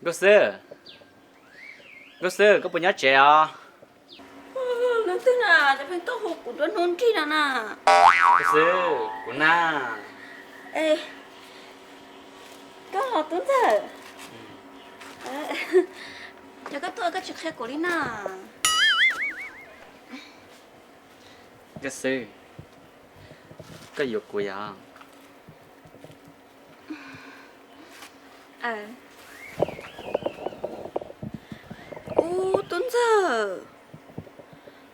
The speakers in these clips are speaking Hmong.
Nkauj Xwb, Nkauj Xwb, koj puas nyob tsev os? Leej twg na, cov pheej tuaj hu kuv nruab hnub nrig no na. Nkauj Xwb, kuv na. Koj los Tub Ntxawg, yog koj tuaj koj tsis qhia kuv li na. Nkauj Xwb, koj yuav kuv yog? Ub, Tub Ntxawg,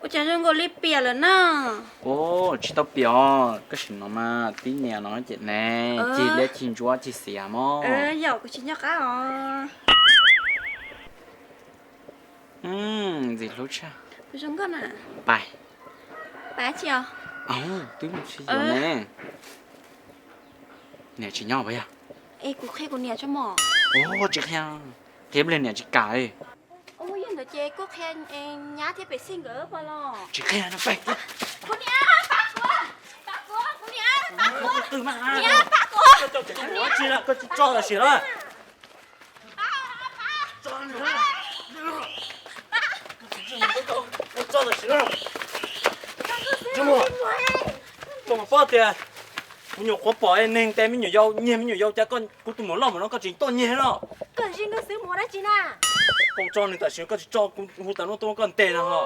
ua cas zoo nkaus li piam lawm na? Ub, tsis tau piam os, koj sim no mas tib niam no ces ne, cig liab cig ntsuab cig xiav mog. Yog kuv tsis nco qab os. Ntxim hlub tshaj. Zoo nkauj na. Pais. Pais tsi os? Twb tsis yuav ne. Niam tsis nyob puas yog? Es kuv qhia kuv niam tso mog. Ub, tsis qhia, qhia pliag niam tsis kam li. Ub, yog ntawd ces kuj qhia nyab thiab pem xij nkawd pab los. Tsis qhia no pais. Kuv niam, pab kuv, pab kuv, kuv niam, pab kuv, niam, pab kuv. Koj tso tam sim na. Koj mus paub tias me nyuam qhuav pom neeg ntes me nyuam yau, nyiag me nyuam yau cas koj, kuv tus muam loj mus no koj tseem tuaj nyiag no. Koj zij Nkauj Xwb mus dab tsi na? Koj tso nws tam sim koj tsis tso kuv hu tas no tuaj koj ntes no ho.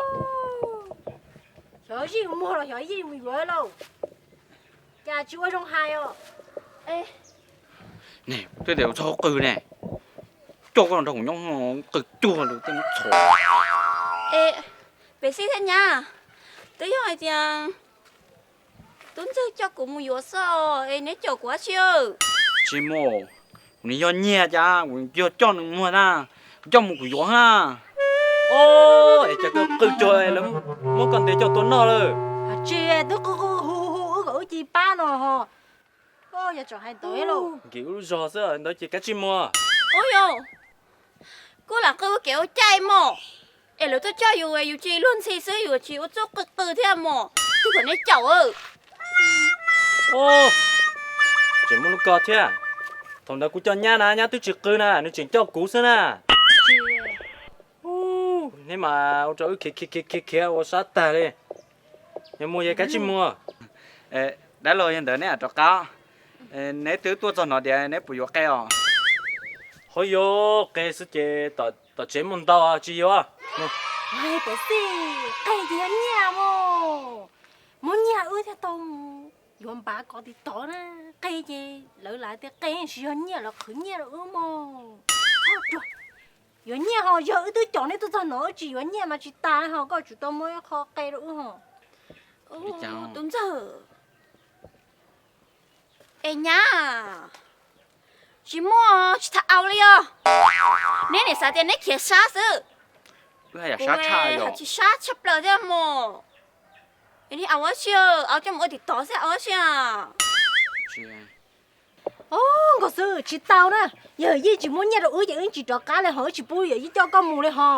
Xyov zij muag los xyov zij mus yuav lauj. Cas tsis ua zoo hais os. Ne, twb tias txhob qw ne, coj koj los nrog kuv nyob qw cuag li tej muab txhom. Es pem xij thiab nyab, twb yog hais tias Tub Ntxawg coj kuv mus yuav xwb es neb caum kuv dab tsi? Tsis mus, kuv nim yog nyiag cas kuv yog coj nws muag na, kuv coj mus kuv yuav na. Os, es cas koj qw cuag lawv muab koj ntes coj tuaj noj lawm? Tsis, twb qw qw hu hu wb kom wb cia li pab no ho. Yog tseem hais ntawd lauj. Nkim wb lub zog xwb ntawd ces kav tsij mus. Ub yog, kuj lam qw ua kev ua cai mog, es lawv tuaj coj yus yus cia li luag ntxhi xwb yus tsis ua txuj qw qw thiab mog, twb kom neb caum. Tseem muaj lub ko thiab. Thaum ntawd kuv coj nyab na nyab twb tsis qw na, nws tseem coj kuv xwb na. Neb mas ua rau wb khiav khiav khiav khiav ua sab tag li. Yog mus yog kav tsij mus. Dab laug yog ntawd neb rov qab, neb twb tuaj txog no tias neb puas yuav qe os? Ho yuav qe xwb ces tom tsev muaj ntau tsis yuav. Pem xij, qe ces yog nyiaj mog, muab nyiaj wb thiaj tau yuav npav kov tiv tov na. Qe ces lawv lam tias qe tsis yog nyiaj los qhwv nyiaj rau wb mog. Yuav nyiaj ho yog wb twb caum neb tuaj txog no wb tsis yuav nyiaj mas tsis tas ho koj tsum tau muab ib qho qe rau wb ho. Tub Ntxawg, es nyab, tsis muaj tsis txhob au li os. Neb nim xav tias neb khiav sab xwb, kuv tsis sab tshaj plaws thiab mog. Au dab tsi, au coj mus ua tim tov xwb au dab tsi. Nkauj Xwb, tsis tau na, yog yeej tsis muab nyiaj rau wb ces wb tsis rov qab li ho wb tsis pub yawm yij coj koj mus li ho.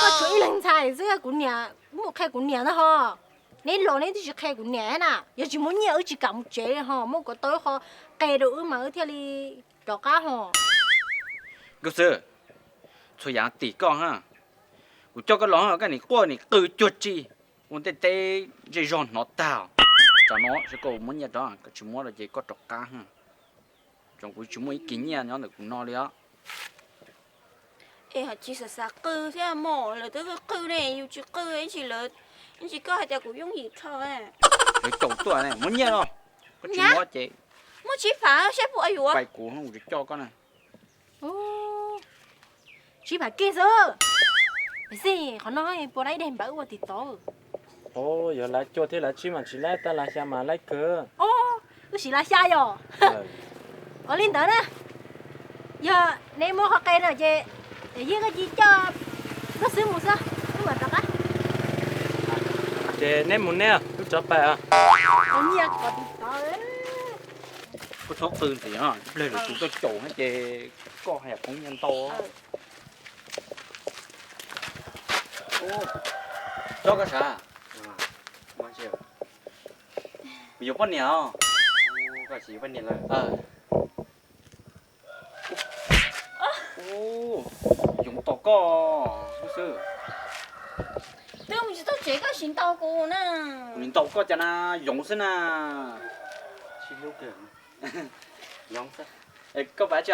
Koj tshuav ib leeg ntxhais xwb, kuv niam, wb mus qhia kuv niam ntag ho. Neb los neb twb tsis qhia kuv niam na, yog tsis muab nyiaj wb tsis kam mus tsev li ho, muab kuv tau ib qho qe rau wb mas wb thiaj li rov qab ho. Nkauj Xwb, txhua yam tim koj ha. Kuv coj koj los koj nim quaj nim qw cuag tsi, ua ntej teb zej zog hnov tag. Tsam no seb koj muab nyiaj rov, koj tsis muab los ces koj rov qab. Tsoom kuv tsis muaj ib kis nyiaj nyob ntawm kuv no li os. Es ho tsis xav xav qw thiab mog, lawv twb qw ne, yus tsis qw ib ntsis lawv, ib ntsis koj hais tias kuv yooj yim rho. Lawv caum tuaj ne, muab nyiaj los, koj tsis muab ces muab tsib phav saib puas yuav. Pais kuv, kuv tsis coj koj na. Tsib phav kiag xwb. Xij qhov no puas laib daim npawv ua tim tov. Yog lav cuaj thiab lav tsib mas tsis laib, tab lav xya mas laib kawg. Wb siv lav xya yom. Ua li ntawd na, yog neb muab qhov qe no ces yog koj cia coj Nkauj Xwb mus xwb, wb mam rov qab. Ces neb mus neb, wb rov pais. Nyiaj kom tim tov. Koj txhob qw ntxiv, ib pliag lwm tus tuaj caum ces koj haj yam poob nyiaj ntau. Tsob koj sav, kuv yuav poj niam os. Koj yuav poj niam lawm. Tau koj cas na, yoov xwb na. Koj pais tsi?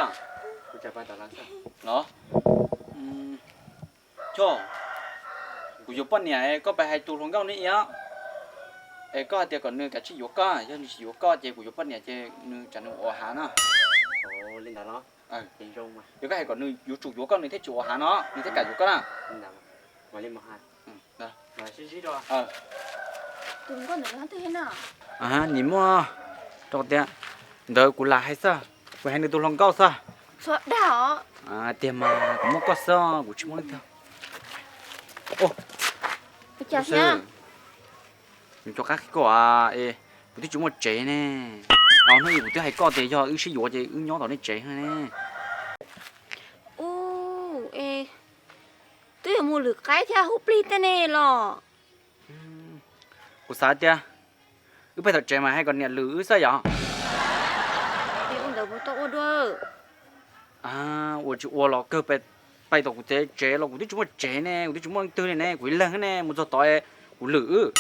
Los, Choj, kuv yuav poj niam, koj pais hais tus hluas nkauj ne os. Es koj hais tias kom nws kav tsij yuav koj, yog nws tsis yuav koj ces kuv yuav poj niam ces nws tsam nws ua hav no. Yog koj hais kom nws yuav tsum yuav koj nws thiaj tsis ua hav no, nws thiaj kam yuav koj na. Nim muaj rau tias ntawd kuv lam hais xwb, kuv hais nws tus hluas nkauj xwb. Tiag mas kuv muaj koj xwb, kuv tsis muaj leej twg. Nws cov qab qhia koj es kuv twb tsis muaj tsev ne. Hnub ib kuv twb hais koj tias yog wb sib yuav ces wb nyob tom nej tsev ne. Ub, twb yuav mus lwm qaib thiab hub plig tej ne los? Kuv xav tias wb pais tom tsev mas hais kom niam lwm wb xwb yom. Ua ntawd puas tau ua dua? Ua tsis ua los kawg, pais tom kuv tsev los kuv twb tsis muaj tsev ne, kuv twb tsis muaj leej twg li ne, kuv ib leeg ne, mus txog tod kuv lwm wb.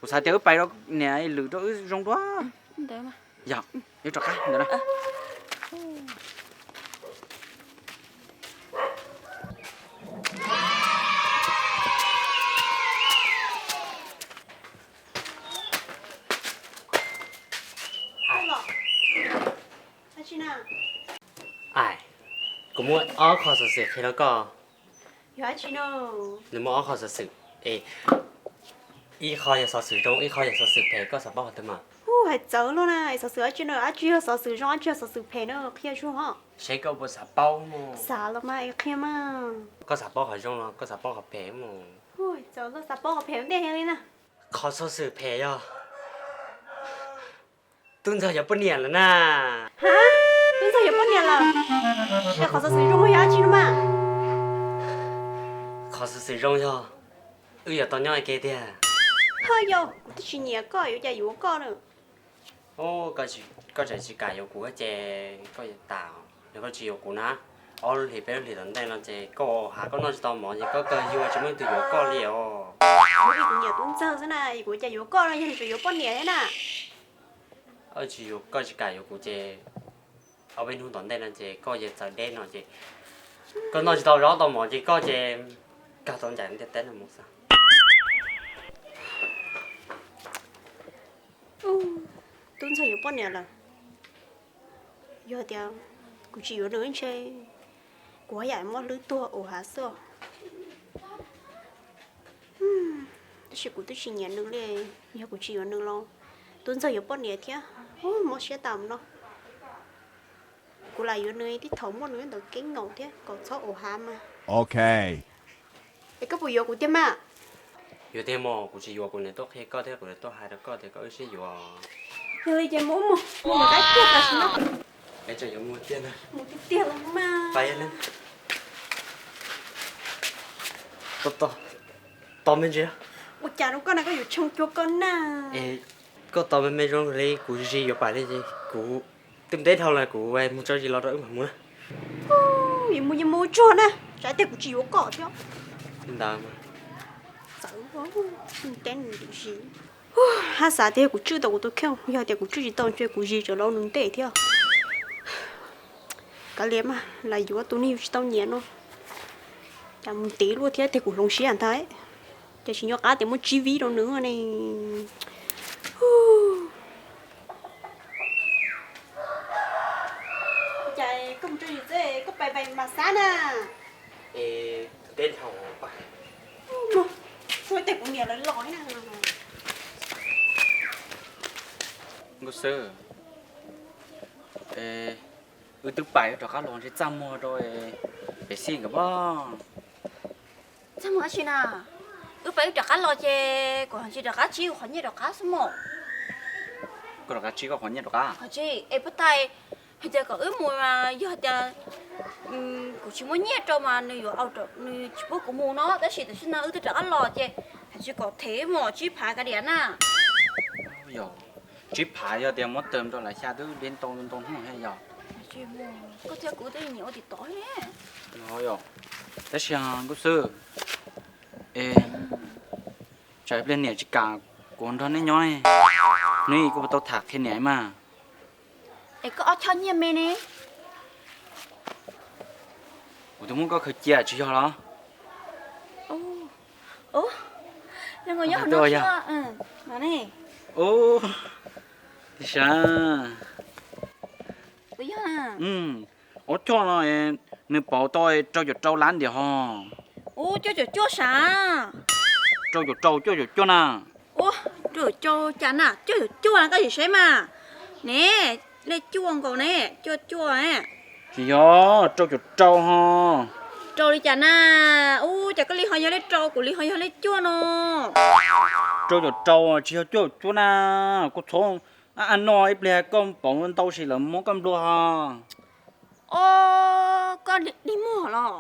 Kuv xav tias wb pais rau niam lwm rau wb zoo dua. Yog, yuav rov qab ntawd na. Kuv muaj ob qho xov xwm qhia rau koj. Nws muaj ob qho xov xwm, ib qho yog xov xwm zoo, ib qho yog xov xwm phem, koj xav paub qhov twg mas? Hais txawv luaj na, xov xwm dab tsi na, dab tsi yog xov xwm zoo, dab tsi yog xov xwm phem na, qhia tsuag os. Seb koj puas xav paub mus? Xav los mas es qhia mas. Koj xav paub qhov zoo los koj xav paub qhov phem mus? Txawv luaj, xav paub qhov phem ntej li na. Qhov xov xwm phem yog Tub Ntxawg yuav poj niam lawm na. Tub Ntxawg yuav poj niam lawm? Es qhov xov xwm zoo yog dab tsi no mas? Qhov xov xwm zoo yog wb yuav tau nyob ua ke tiag. Hawj yau, kuv twb tsis nyiam koj yuav cas yuav koj na. Koj tseem tsis kam yuav kuv ces koj yuav tas, yog koj tsis yuav kuv na, ob lub hlis peb lub hlis tom ntej no ces koj ua hav koj noj tsis tau mov ces koj kawg yuav tsis muaj leej twg yuav koj li os. Kuv nyiam Tub Ntxawg xwb na, kuv cas yuav koj no, yog nws tseem yuav poj niam thiab na. Tsis yuav, koj tsis kam yuav kuv ces ob peb hnub tom ntej no ces koj yuav txawm deb no ces koj noj tsis tau zaub tau mov ces koj ces kag tau ncaim ntiaj teb no mus xwb. Tub Ntxawg yuav poj niam lawm. Yog tias kuv tsis yuav nws ntshe kuv haj yam muab hlwb tuag ua hav xwb. Tab sis kuv twb tsis nyiam nws li, yog kuv tsis yuav nws los Tub Ntxawg yuav poj niam thiab, mob siab tas mus no. Kuv lam yuav nws tib thaum muaj nws ntawm keeb nkaus thiab kom txhob ua hav mas. Es koj puas yuav kuv tiag mas? Yuav tiag mas, kuv tsis yuav kuv niam tuaj qhia koj thiab kuv niam tuaj hais rau koj tias koj wb sib yuav. Yog li ces mus, mus, mus lawm tiag tam sim no. Mus tiag tiag los mas. Tos me ntsis. Ua cas rau koj na, koj yuav tsheej cuag koj na. Koj tos me me zoo li kuv zis yuav pais li ces kuv twb ntev dhau lawm, kuv mus tso zis los rau wb mam mus na. Yuav mus yeej mus tsuag na, tsam tias kuv tsis yuav koj thiab. Txawv, teb nws dim zis. Haj xav tias kuv tswj tau kuv tus kheej, yog tias kuv tswj tsis tau ntshe kuv zis tseem laus nws ntej thiab. Kav liam mas, lam yuav tus neeg yus tsis tau nyiam no. Cas mus ntev luaj thiab tiag, kuv hloov siab ntag. Ces tsis nco qab tias muab tsib vib rau nws ne. Cas koj mus tso zis txog koj pais pais mas xav na. Es tus teb dhau pais. Ua tej kuv niam lawv los na. Nkauj Xwb, wb twb pais wb rov qab los ntshe txaj muag rau pem xij nkawd pob. Txaj muag dab tsi na? Wb pais wb rov qab los ces kuv ho tsis rov qab tsib kuv qhov nyiaj rov qab xwb mog. Koj rov qab tsib koj qhov nyiaj rov qab? Qhov tsis es puag ta hais tias kom wb mus mas yog tias kuv tsis muaj nyiaj rau mas nws yuav, nws tsis pub kuv mus no, tab sis tam sim no wb twb rov qab los ces hais tsis kom them mos tsib phav kav liam na. Yog tsib phav yog tias muab tawm rau lawv xya twb deb ntau ntau hnub thiab yog. Koj thiab kuv twb nyiam ua tim tod ne. Yog, tab sis Nkauj Xwb, es, Tsam pliag niam tsis kam kuv nrog neb nyob ne, neb kuj puas tau tham qhia niam mas. Es koj ob choj nyiaj me ne? Kuv twb muab koj khaws cia tsis yog los? Ub, ub, yog, yog, yog. Ub, tiag sav. Ob choj no nws pauv tau rau caum rau lab ntiag ho. Ub, cuaj caum cuaj sav. Rau caum rau, cuaj caum cuaj na. Ua, rau caum rau cas na, cuaj caum cuaj na, koj sim saib mas. Ne, lej cuaj nkaus ne, cuaj cuaj ne. Tsis yog, rau caum rau ho. Rau li cas na? Ub, cas koj li ho yog lej rau, kuv li ho yog lej cuaj no? Rau caum rau tsis yog cuaj caum cuaj na. Koj txhob a no ib pliag koj pauv ntau sis lawv muab koj nplua ho. Os, koj dig muag los?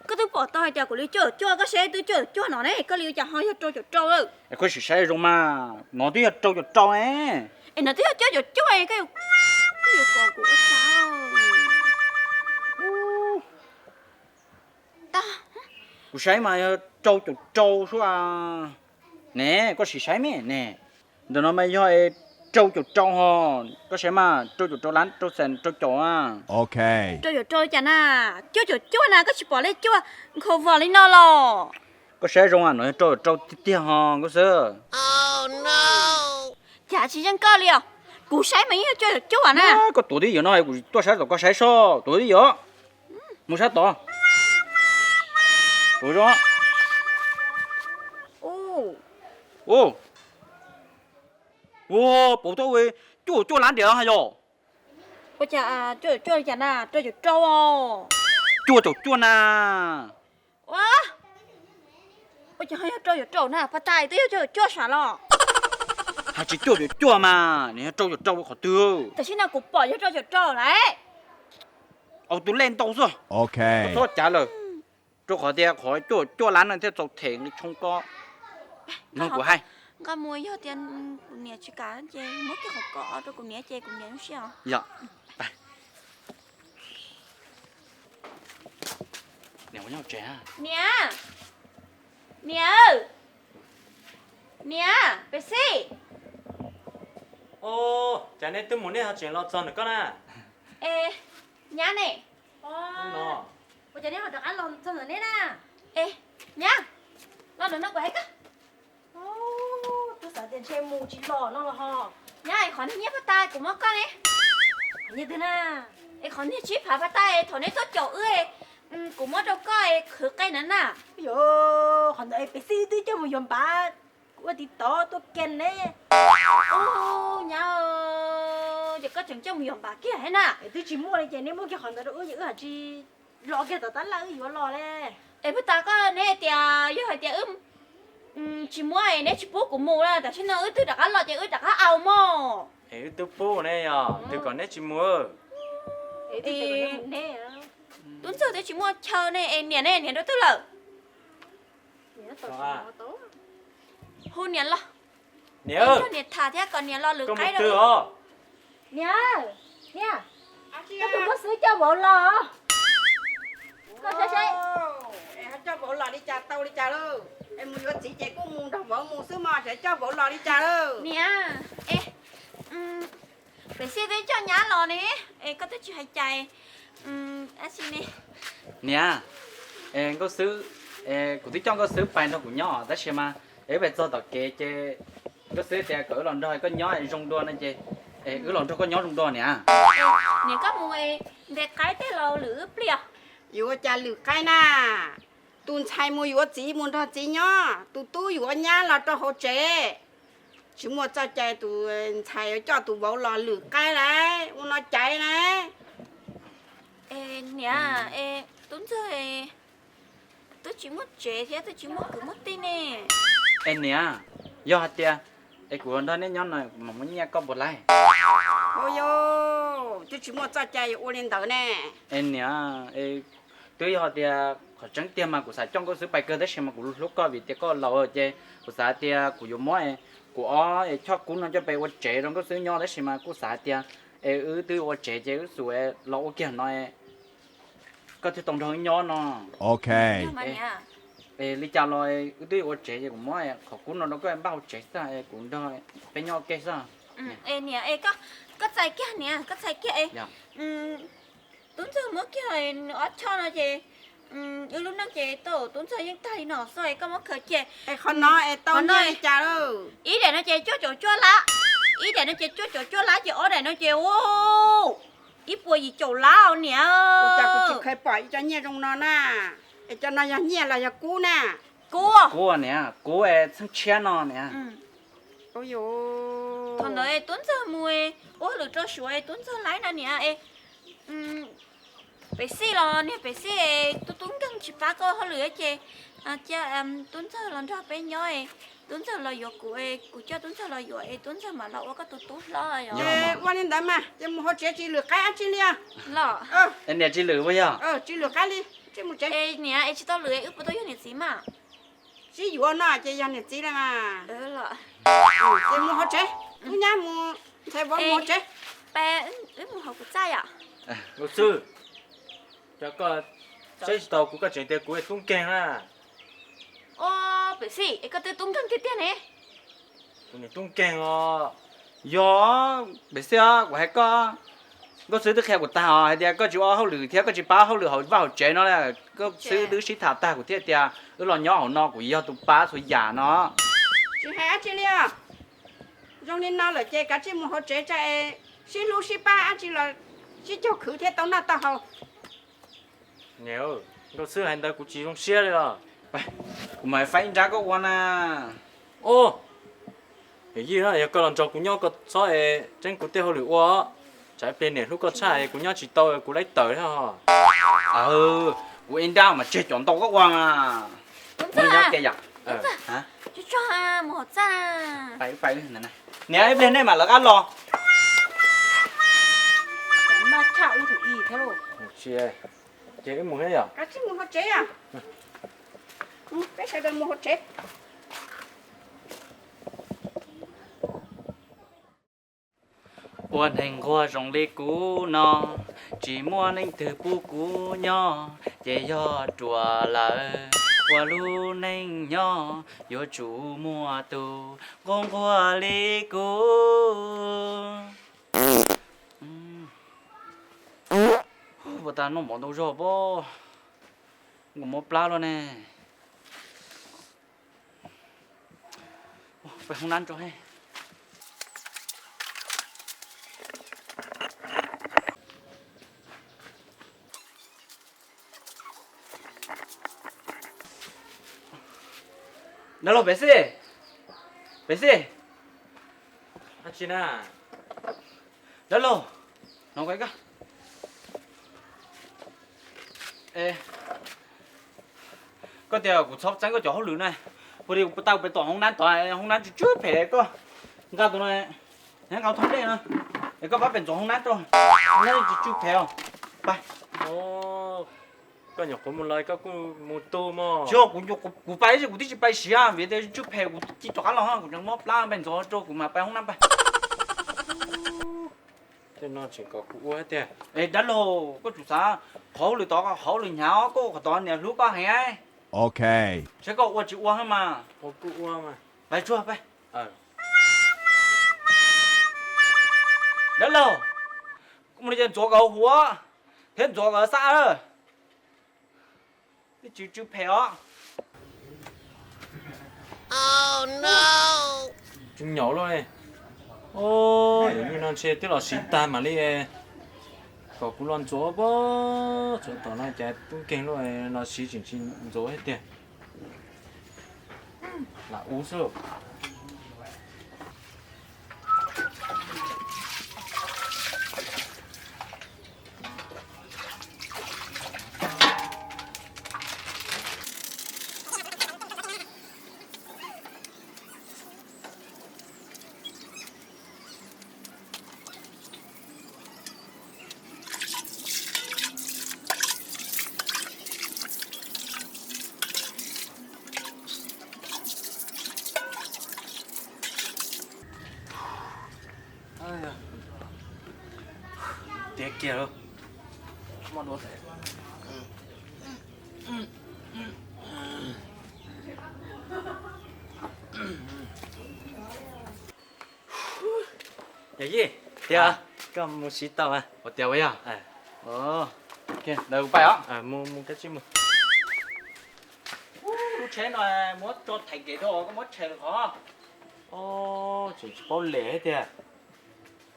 Koj twb pom tau hais tias kuv li cuaj caum cuaj, koj saib twb cuaj caum cuaj no ne, koj li cas ho yog rau caum rau lawm? Es koj sim saib zoo mas, no twb yog rau caum rau ne. Es no twb yog cuaj caum cuaj, koj yuav kom kuv ua cas? Kuv saib mas yog rau caum rau sua. Ne, koj sim saib me ne. Ntawm no mas yog rau caum rau ho. Koj saib mas, rau caum rau lab, rau xees rau caum. Rau caum rau li cas na? Cuaj caum cuaj na, koj tsis pom lej cuaj nkhaus vos li no los? Koj saib zoo no yog rau caum rau tiag tiag ho Nkauj Xwb. Cas tsis yeej koj li os? Kuv saib mas yeej yog cuaj caum cuaj na. Koj tuav twj ywm no, kuv tuaj saib tom koj saib soj, tuav twj ywm. Mus sab tod. Tuav zoo. Ua, pauv tau cuaj caum cuaj lab ntiag yog. Ua cas cuaj caum cuaj li cas na, rau caum rau. Cuaj caum cuaj na. Ua, ua cas ho yog rau caum rau na, pab tais twb yog cuaj caum cuaj sav los? Hais tsis cuaj caum cuaj mas, nws yog rau caum rau qhov twg? Tam sim no kuv pom yog rau caum rau lawm. Au, tus lej ntau xwb. Kuv txhob cav lawm, rau qhov tias qhov cuaj caum cuaj lab no thiaj txaus them nqi tshoob koj. Nrog kuv hais. Nqa mus, yog tias kuv niam tsis kam ces muab kiag qhov ko rau kuv niam ces kuv niam zoo siab os. Yog. Niam, niam, niam, pem xij. Os, cas nej twb mus nej ho tseem los txog ntawm koj na? E, nyab ne? Ua cas nej ho rov qab los txog ntawm neb na? E, nyab, los ntawm no kuv hais koj. Twb xav tias ntshe mus tsis los no los ho. Nyab, qhov niag nyiaj pab tais kuv muab koj ne. Qhov niag twg na? Es qhov niag tsib phav pab tais thaum neb tuaj caum wb, kuv muab rau koj es khwv qe na na. Yog, qhov ntawd pem xij twb coj mus yuav npav, kuv ua tiv tov tuaj ke ne. Ub, nyab, ces koj tseem coj mus yuav npav kiag thiab na? Es twb tsis muaj li ces neb muab kiag qhov ntawd rau wb ces wb hais tsis los kiag tom tab laj wb yuav los li. Es puag ta koj neb tias yog hais tias wb tsis muab es neb tsis pub kuv mus na, tam sim no wb twb rov qab los ces wb rov qab au mog. Es wb twb pub ne, yog twg kom neb tsis mus? Tub ntxawg twb tsis muaj chaw ne, es niam ne, niam rau twg lawm? Hu niam los. Niam, niam tham thiab kom niam los lwm qaib os. Niam, niam, koj tus Nkauj Xwb coj vauv los. Koj saib saib. Es coj vauv los li cas tau li cas lauj? Es mus yuav txiv ces kuj mus nrog vauv mus xwb mog, tseem coj vauv los li cas lauj? Niam, e, pem xij twb coj nyab los ne, es koj twb tsis hais cas. Niam, Nkauj Xwb, kuv twb coj Nkauj Xwb pais nrog kuv nyob tab sis mas es wb pais txog tom kev ces Nkauj Xwb tias kom wb los nrog koj nyob zoo dua no ces wb los nrog koj nyob zoo dua niam. Niam, koj mus ntes qaib tej los lwm wb pliag. Yuav ua cas lwm qaib na? Tus ntxhais mus yuav txiv mus nrog txiv nyob, tus tub yuav nyab los rau hauv tsev. Tsis muaj txoj cai tus ntxhais yuav coj tus vauv los lwm qaib lauj, ua no caiv lauj. Niam, tub ntxawg, twb tsis muaj tsev thiab twb tsis muaj kwv muaj tij ne. Es niam, yog hais tias es kuv nrog neb nyob no mas muab nyiaj koj puas laij? Ua yog, twb tsis muaj txoj cai yuav ua li ntawd ne. Es niam, twb yog tias qhov tseeb tiag mas kuv xav coj Nkauj Xwb pais kawg tab sis mas kuv hlub koj vim tias koj laus ces kuv xav tias kuv yuav muab kuv ob choj kub no coj pais ua tsev rau Nkauj Xwb nyob tab sis mas kuj xav tias es wb twb ua tsev ces wb xub los ua kiag no, koj thiaj tau nrog wb nyob no. Es li cas los wb twb ua tsev ces kuv muab qhov kub no rau koj npaj hauv tsev xwb, kuv nrog peb nyob ua ke xwb. Es niam, koj txais kiag niam, koj txais kiag es Tub Ntxawg muab kiag nws ob choj no ces wb lub neej ces tau Tub Ntxawg yeej tag li no xwb es koj muab khaws cia. Es qhov no es tau nyiaj li cas? Ib daim no ces cuaj caum cuaj lab, ib daim no ces cuaj caum cuaj lab ces ob daim no ces ib puas yim caum lab niam. Ua cas kuv tsis kheev pom ib co nyiaj zoo no na? Es cov no yog nyiaj los yog kub na? Kub. Kub niam, kub es txheeb tshiab no niam. Thaum ntawd Tub Ntxawg mus ua hauj lwm rau Suav es Tub Ntxawg laib na niam es Pem Xij los niag Pem Xij es tub tub nkeeg tsis pab koj hauj lwm ces cia Tub Ntxawg los nrog peb nyob es Tub Ntxawg los yuav kuv es kuv coj Tub Ntxawg los yuav es Tub Ntxawg mam los ua koj tus tub hlob. Ces ua li ntawd mas ces mus hauv tsev, tsis lwm qaib dab tsi li os. Los, es niam tsis lwm puas yog? Tsis lwm qaib li, tsis mus tsev. Es niam es tsis tau lwm wb puas tau yog niam txiv mas? Sib yuav no ces yog niam txiv li mas. Ces mus hauv tsev, wb nyab mus ntxhais vauv mus hauv tsev. Wb mus hauv kuv txaj yom. Nkauj Xwb, saib tsis taus kuv koj tseem tias kuv tub nkeeg na. Pem Xij es koj twb tub nkeeg tiag tiag ne. Kuv niam tub nkeeg os. Yog, Pem Xij, kuv hais koj, Nkauj Xwb twb qhia kuv tag os hais tias koj tsis ua hauj lwm thiab koj tsis pab hauj lwm hauv vaj hauv tsev no, Nkauj Xwb twb sib tham tag kuv thiaj tias wb los nyob hauv no kuv yog tus pab txhua yam no. Tsis hais dab tsi li os. Zoo li no lawm ces kav tsij mus hauv tsev tsa es sib hlub sib pab dab tsi los sib cog khwv thiab tau noj tau haus. Niam, Nkauj Xwb hais ntawd kuv tsis zoo siab li os. Kuv mam faib ib nrab koj ua na. Yij, yog koj los nrog kuv nyob koj txhob es tseeb kuv tej hauj lwm ua, tsam ib pliag niam hlub koj tshaj es kuv nyob tsis tau kuv laib tawm thiab os. Kuv ib nrab mas tseg cov ntau koj ua mas. Niam, ib pliag nej mam lawv qab los. Ces wb mus thiab yom? Kav tsij mus hauv tsev os. Peb sawv daws mus hauv tsev. Ua neeg nquag zoo li kuv no, tsis muaj neeg twg pub kuv nyob, ces yog ruam lawm. Ua lub neej nyob yuav tsum muaj tus nquag nquag li kuv. Puas tas noj mov ntau zog pob, nkaus mob plab luaj ne. Peb hoob nab tso. Dab laug, Pem Xij, Pem Xij. Dab laug, no, koj tias kuv txhob txeeb koj cov hauj lwm na, ua li kuv tau pem tom hoob nab tod, hoob nab tsw tsw phem, koj nqa tus no, nqa thoob dej no, es koj pab pem ntxuav hoob nab rau, hoob nab tsw tsw phem os. Pab. Koj nyuam qhuav mus los koj kuj mus tu mog. Tsis, kuv, kuv pais ib, kuv twb tsis pais siav vim tias tsw phem, kuv cia rov qab los kuv tseem mob plab, pab ntxuav rau kuv mam pais hoob nab pab. Tej no tseem kom kuv ua tiag. Es dab laug, koj tsum xav qhov hauj lwm tod, qhov hauj lwm hnyav, koj ua qhov tod niam hlub koj heev. Ok. Saib koj ua tsis ua mas. Ua kuj ua mas. Pais tsuag pais. Dab laug, kuv mus li ces ntxuav nkawd huv thiab ntxuav nkawd xab, twb tsw tsw phem os. Tsw nyaum luaj. Ub, yog li no ntshe twb los siv tag mam li kom kuv los ntxuav pob, tsuav tom no cas tub nkeeg luaj, los siv tseem tsis ntxuav tiag. Lam ub xwb. Tiav kiag lauj. Muaj dua. Yawm yij, tiag, koj mus siv tau mas. Ua tiag ua yog. Ntawd kuv pais os. Mus mus koj tsij mus. Lub tsheb no muab tso thaiv kev rau koj muab tshem qhov. Tseem tsis paub lem thiab tiag.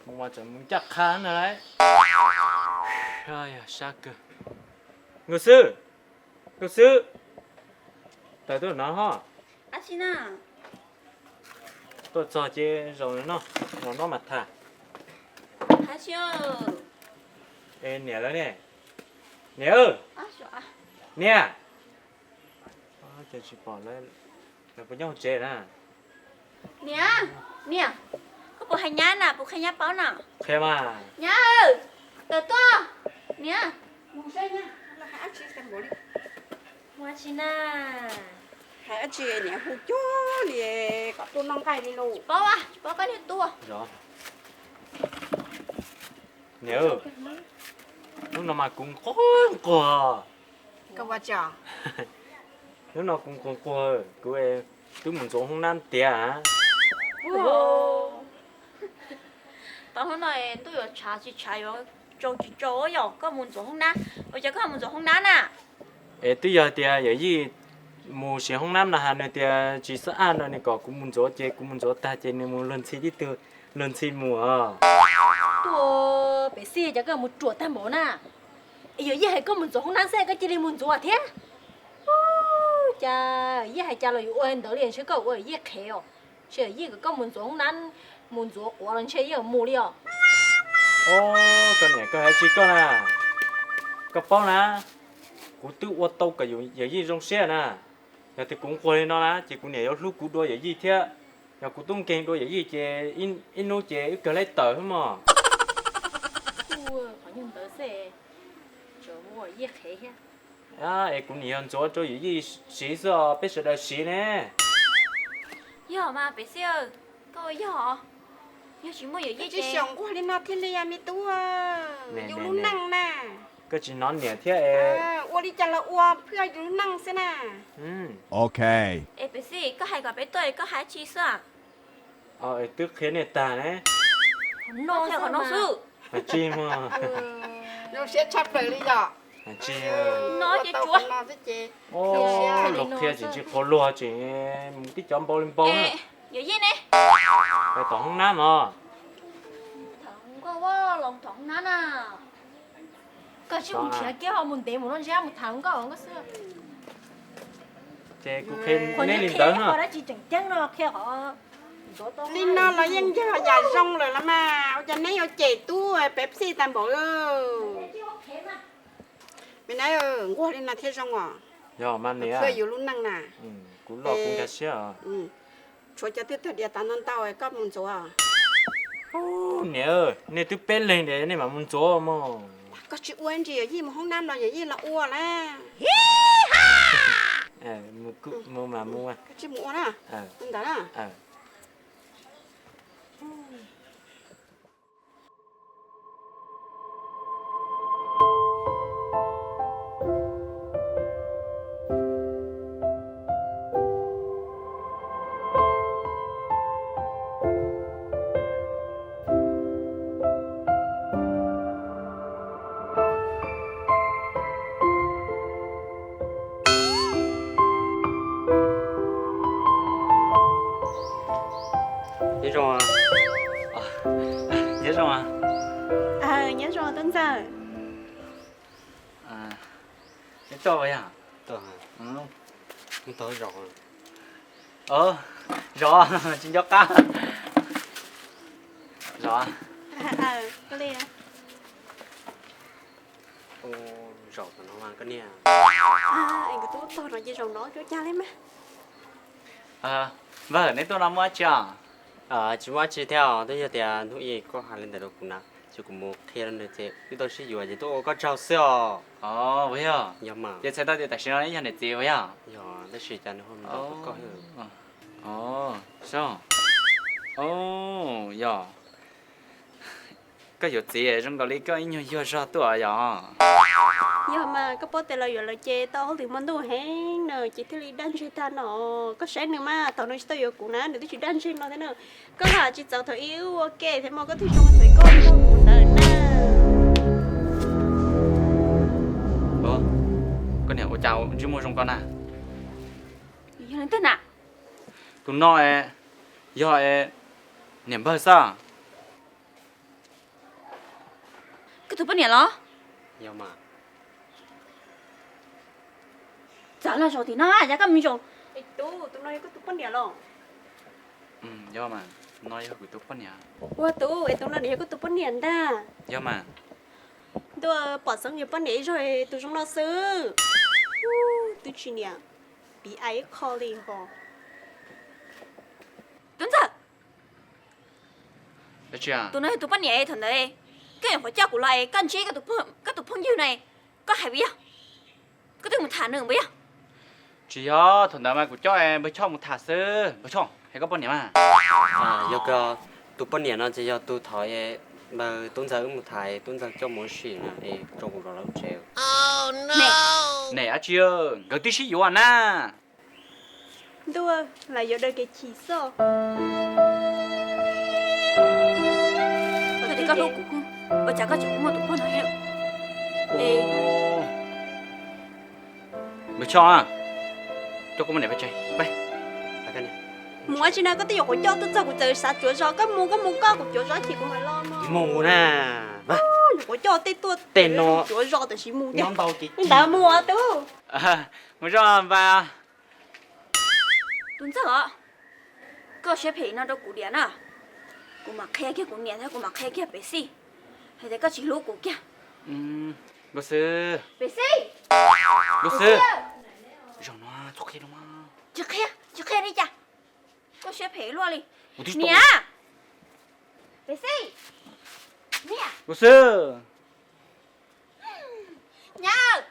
Mus mas tseem mus ncaj qha no lauj. Sab kawg. Nkauj xwb, nkauj xwb, tawm tuaj no ho. Tuaj txog ces zaum no, zaum no mas tham. Es niam lawv ne? Niam, niam. Cas tsis pom lawv, lawv puas nyob hauv tsev na? Niam, niam, koj puas hais nyab na, puas qhia nyab paub na? Qhia mas. Nyab, tawm tuaj, niam. Ua tsi na? Hais dab tsi niam hu cuag li kom tuaj noj nqaij li lauj? Paub, tsis paub koj niag tuaj. Niam, hnub no mas kuv nquag nquag. Hnub no kuv nquag nquag, kuv twb mus ntxuav hoob nab tiav. Tau hnub no ntuj yuav tshav tsis tshav, yuav tsaus tsis tsaus, yog koj mus ntxuav hoob nab, ua cas koj mus ntxuav hoob nab na? Es twb yog tias yawm yij mus siv hoob nab no has nws tias tsis xab aj no nws kom kuv mus ntxuav ces kuv mus ntxuav tag ces nws mus luag ntxhi tib tug, luag ntxhi mus os. Tuaj pem xij cas koj mus ruam tag npaum na. Es yawm yij hais koj mus ntxuav hoob nab xwb koj cia li mus ntxuav thiab. Cas yawm yij hais cas los yuav ua ntawd li, ntshe koj ua yawm yij qhev os. Ntshe yawm yij kom koj mus ntxuav hoob nab, mus ntxuav quav los ntshe yeej mus li os. Koj niam, koj hais tsis koj na, koj paub na, kuv twb ua tau kom yawm yij zoo siab na. Yog tias kuv nquag li no na ces kuv niam yuav hlub kuv dua yawm yij thiab. Yog kuv tub nkeeg dua yawm yij ces ib hnub ces wb kawg laib tawm xwb mog. Qhov nyuag ntawd xwb, tseem ua yij qhev thiab. Es kuv niam yog ntxuav rau yawm yij siv xwb os, peb sawv daws siv ne. Yog mas pem xij, koj yog, yog tsis muaj yawm yij tsis xyaum nquag li no thiaj li me tub, yus lub neej na. Koj tsis hnov niam thiab es. Ua li cas los ua, phwj yus lub neej xwb na. Ok. Es pem xij koj hais kom peb tuaj koj hais tsis xwb. Twb qhia nej tag ne. No qhov no xwb. Hais tsis mas. Zoo siab tshaj plaws li yom. Hais tsis. No ces tsuav no xwb ces. Luag qhia tseem tsis qhuav luag tseem mus tib cov npau li npau na. Yawm yij ne? Pais tom hoob nab no. Tham nkauj los tham hoob nab na. Koj tsis mus nrhiav kiag ho mus ntev mus no ntshe mus tham nkauj nkauj xwb. Ces kuv qhia neb li ntawd na. Qhov dab tsi tseem ceeb no qhia qhov. Li no los yeej yog yam zoo lawm los mas, ua cas neb yuav cem tub Pepsi tag npaum. Me nab, nquag li no thiaj zoo os. Yog mas niam, yus lub neej na. Kuv loj kuv nkag siab os. Tshuav cov twb tag diav tav ntau ntau koj mus ntxuav. Niam, nej twb peb leeg diam nej mam mus ntxuav mog. Koj tsis ua ntsis yawm yij mus hoob nab los yawm yij los ua lawm. Mus mas mus. Koj tsis mus ua na. Ntawd na. Nyob zoo. Nyob zoo. Nyob zoo tub ntxawm. Neb tuaj ua yog? Tuaj, tau zov. Zov, tsis nco qab. Zov. Zaum no koj niam. Nkawd twb tog no ces zaum no cuab cag li mas. Npawg, neb tuaj no muaj dab tsi os? Tsis muaj dab tsi thiab os, twb yog tias hnub ib koj hais li ntawd rau kuv na, ces kuv mus qhia rau nws ces wb tau sib yuav ces tuaj ua koj tsaug xwb os. Ua yog. Yog mas. Ces txhais tau tias tam sim no neb yog niam txiv ua yog? Yog, tab sis cas nws ho mus nrog koj. Yog. Koj yuav txiv zoo nkaus li koj ib nyuag yuag zog tuaj yom? Yog mas, koj paub tias los yuav lawv ces tau hauj lwm hmo ntuj heev na, ces thiaj li daj ntseg tag no. Koj saib nws mas, thaum nws tsis tau yuav kuv na nws twb tsis daj ntseg no thiab na. Koj lam tsis txaus thaum ub ua ke thiab mas, koj twb zoo thaum koj nrog kuv ntawd na. Koj niam ua cas ntsej muag zoo ko na? Yog leej twg na? Tus no yog niam npawg xwb. Koj tus poj niam los? Txawm los zaum tim no, cas koj mus zaum? Tus no yog koj tus poj niam los? Yog mas, no yog kuv tus poj niam. Ua tus es tus no nws yog koj tus poj niam ntag. Yog mas. Ntuj, pom xeeb yog poj niam ib zaug tus zoo no xwb. Twb tsis niam piv ai ib qho li hos. Tub Ntxawg, tus no yog tus poj niam thaum ntawd, koj nyuam qhuav coj kuv los es koj ntsib koj tus phooj ywg no, koj hais puas yog? Koj twb mus tham nws puas yog? Tsis yog, thaum ntawd mas kuv coj npawg Choj mus tham xwb. Npawg Choj, hais koj poj niam mas. Yog kawg, tus poj niam no ces yog tus thaum npawg Tub Ntxawg wb mus tham, Tub Ntxawg coj mus ua si na, es tso kuv rov lawv tsev. Niam dab tsi, nkawd twb sib yuav na. Ntuj, lam yuav daws kev chim xwb. Koj tias koj hlub kuv, ua cas koj tseem muaj tus poj no? Npawg Choj, coj koj poj niam peb tsev. Mus ua tsi na, koj twb yuav qhuav coj tuaj txog kuv txawm xav cuav zos, koj mus koj mus koj, kuv cuav zos ib chim kuv mam los no. Mus na. Yuav qhuav coj tej tuaj tej no cuav zos tam sim mus thiab. Ntawd mus os tub. Mus zoo npawg. Tub Ntxawg os, koj siab phem no rau kuv diam na, kuv mam qhia kiag kuv niam thiab kuv mam qhia kiag Pem Xij hais tias koj tsis hlub kuv kiag. Nkauj Xwb. Pem Xij. Nkauj Xwb. Zaum no txhob qhia no. Tsis qhia, tsis qhia li cas. Koj siab phem luaj li. Niam. Pem Xij. Niam. Nkauj Xwb. Nyab.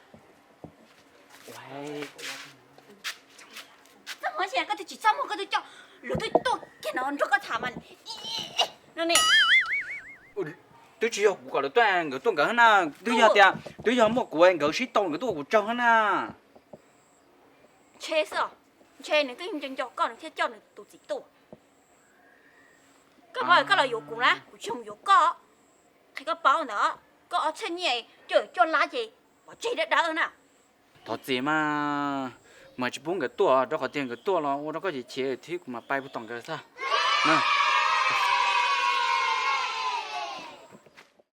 Txaj muag, koj twb tsis txaj muag koj twb coj luag twb tuaj kiag no nrog koj tham mas. No ne. Twb tsis yog kuv kom lawv tuaj, nkawd tuaj nkawd na. Twb yog tias twb yog muaj kuv nkawd sib tau nkawd tuaj ua kuv tsaug na. Ntshe xwb os, ntshe nws twb nco nco koj nws thiaj coj nws tus txiv tuaj. Koj paub koj los yuav kuv na, kuv tsis mus yuav koj. Qhia koj paub ntawd, koj ob txhiab nyiaj coj coj lab ces pov tseg dawb dawb na. Thov txim mas, mas tsis pub nkawd tuaj, rau qhov tias nkawd tuaj los ua rau koj chim chim thiab kuv mam pais puag tom nkawd xwb na.